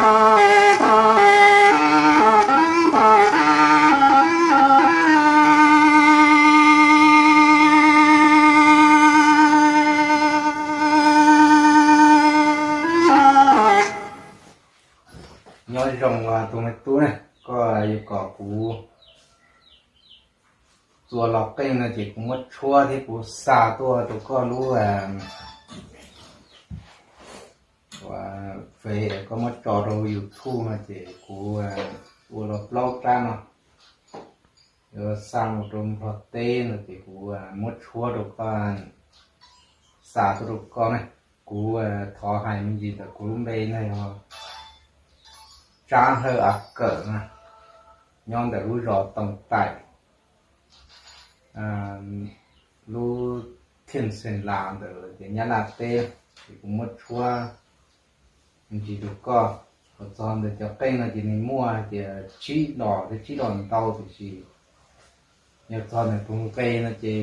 Nyob zoo tus me tub na, koj yuav kom kuv txua los qeej no ces kuv muab tshuab thiab kuv xa tuaj rau koj lub, a, Fev, koj muab tso rau YouTube no ces kuv ua los plaub rab no, yuav xa mus rau Nplog teb no ces kuv muab tshuab rau koj, xa tuaj rau koj na. Kuv thov hais me ntsis ntawm kuv lub npe na yog Tsab Hawj A Kawm na, nyob ntawm lub zos Toom Taim, lub Thij Xeem Las ntawm tias Nyab Laj teb, ces kuv muab tshuab me ntsis rau koj. Hos txog ntawm cov qeej no ces nws muaj hais tias tsib los thiab tsib los ntau, tiam sis yog txog ntawm tus nqe no ces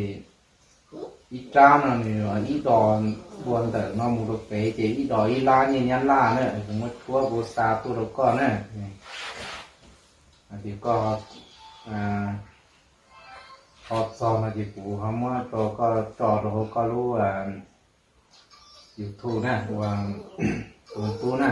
ib rab no nws ib dos, dua ntawm no mus rau pem ces ib dos ib lab nyiaj Nyab Laj na, kuv muab tshuab kuv xa tuaj rau koj na. Hais tias koj ho txog no ces kuv ho muab rau koj tso rau hauv koj lub YouTube na, ua tus tub na.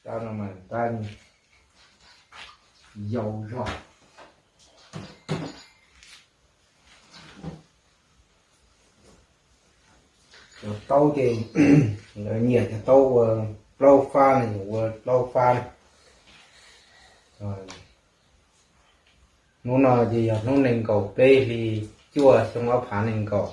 Rab no mas rab yau zog. Cov taub ces lawv nyiam cov taub ua plaub fab no, ua plaub fab. Hnub no ces yog hnub nees nkaum peb hli cuaj xyoo ob phav nees nkaum.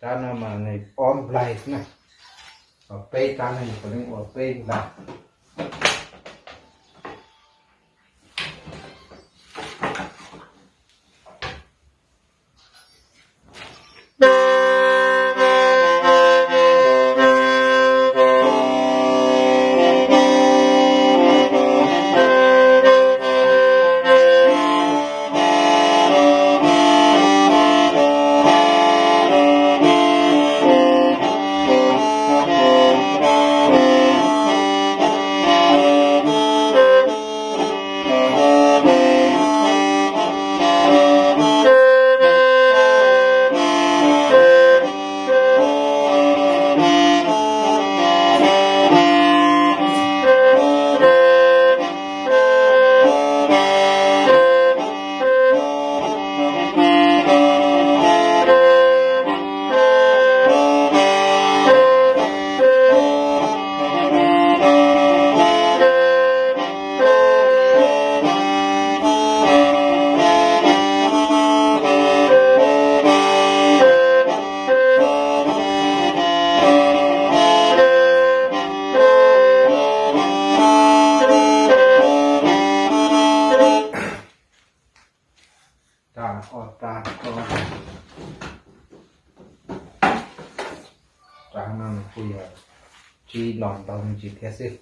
Rab no mas nws ob nplaig na, peb rab no yog puav leej ua peb nplaig. Rab no nws kuj yog tsib los ntau me ntsis thiab xwb.